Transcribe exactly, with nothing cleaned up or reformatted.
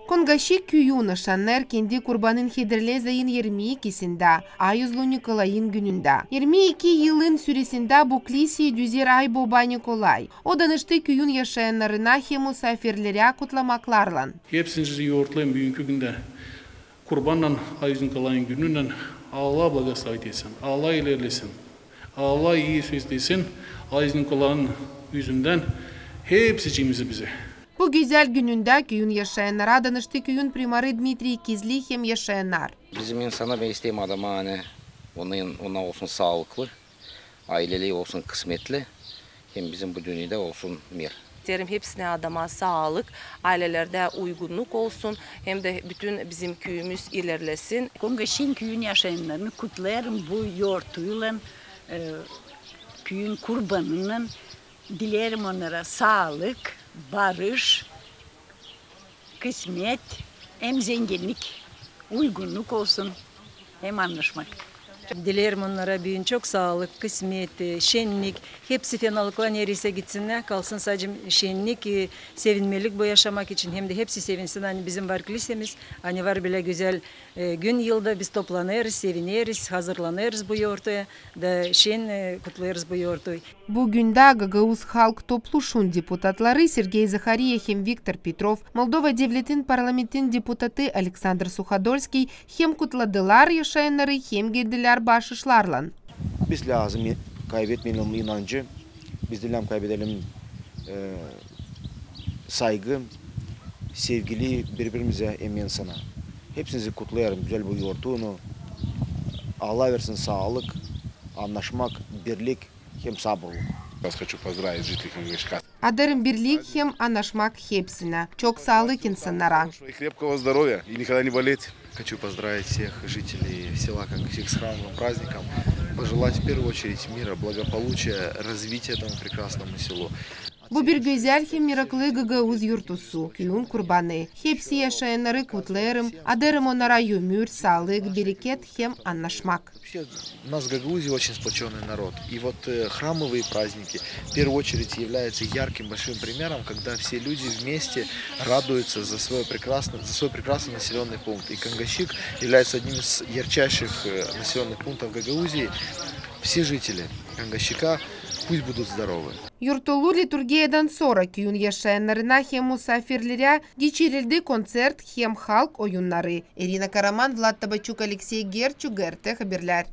Kongaşik küüyün aşannêr kendi kurbanın hederlez ayın irmi ikisindä, Ayuzlu Nikolayın günündä. İrmi iki yılın süresindä bu kliseyä düzer Ayboba Nikolay. O danıştı küüyün yaşayannarına hem musaafirlerä kutlamaklarlan. Hepsinizi yortlayım büünkü gündä kurbannan, Ayuzlu Nikolayın gününnän. Allah blagoslavit etsin, Allah ilerlesin, Allah ii söz desin Ayuzlu Nikolayın üzündän hepsicimizä, bizä. Bu gözäl günündä küüyün yaşayannara danıştı küüyün primarı Dmitriy Kizli hem yaşayannar. Bizim insana, bän isteerim adama, ani ona, ona olsun saalıklı, aylelii olsun kısmetli, hem bizim bu dünnedä olsun mir. İsteerim hepsinä adama saalık, aylelerdä uygunnuk olsun, hem dä bütün bizim küüyümüz ilerlesin. Kongaşik küüyün yaşayannarını kutlêêrım bu yortuylan, e, küüyün kurbanınnan. Dileerim onnara saalık, barış, kısmet, hem zenginnik, uygunnuk olsun, hem annaşmak. Dileerim onnara büün çok saalık, kısmet, e, şennik, hepsi fenalıkla nereysä gitsinnär, kalsın sade şennik, e, sevinmelik bu yaşamak için, hem dä hepsi sevinsin, ani bizim var klisemiz, ani var bölä gözäl, e, gün yılda biz toplanêrız, sevineriz, hazırlanêrız bu yortuya, da şen, e, kutlêêrız bu yortuyu. Bu gündä Gagauz Halk Topluşun deputatları Sergey Zahariya hem Viktor Petrov, Moldova devletin parlamentin deputatı Aleksandr Suhodolskiy hem kutladılar yaşayannarı, hem geldilär baaşışlarlan. Biz lääzım kaybetmeyelim inancı, biz lääzım kaybedelim, e, saygı, sevgili biri-birimizä hem insana. Hepsinizi kutlêêrım gözäl bu yortunu. Allah versin saalık, annaşmak, birlik hem saburluk. Вас хочу поздравить, жители Конгачиха. Adêrım birlik hem annaşmak hepsinä. Çok saalık insannara. И крепкого здоровья, и никогда не болеть. Хочу поздравить всех жителей села Конгачих с храмовым праздником, пожелать в первую очередь мира, благополучия, развития этому прекрасному селу. Bu bir gözäl hem meraklı gagauz yortusu, küüyün kurbanı. Hepsi yaşayannarı kutlêêrım, adêrım onnara ömür, saalık, bereket hem annaşmak. Вообще, у нас в Гагаузии очень сплочённый народ. И вот, э, храмовые праздники в первую очередь являются ярким большим примером, когда все люди вместе радуются за свой прекрасный, за свой прекрасный населённый пункт. И Конгашик является одним из ярчайших, э, населённых пунктов Гагаузии. Все жители Конгашика пусть будут здоровы. Yortulu liturgiyadan sora küüyün yaşayannarına hem musaafirlerä geçirildi konţert hem halk oyunnarı. İrina Karaman, Vlad Tabaçuk, Aleksey Gerçuk, GRT Haberlär.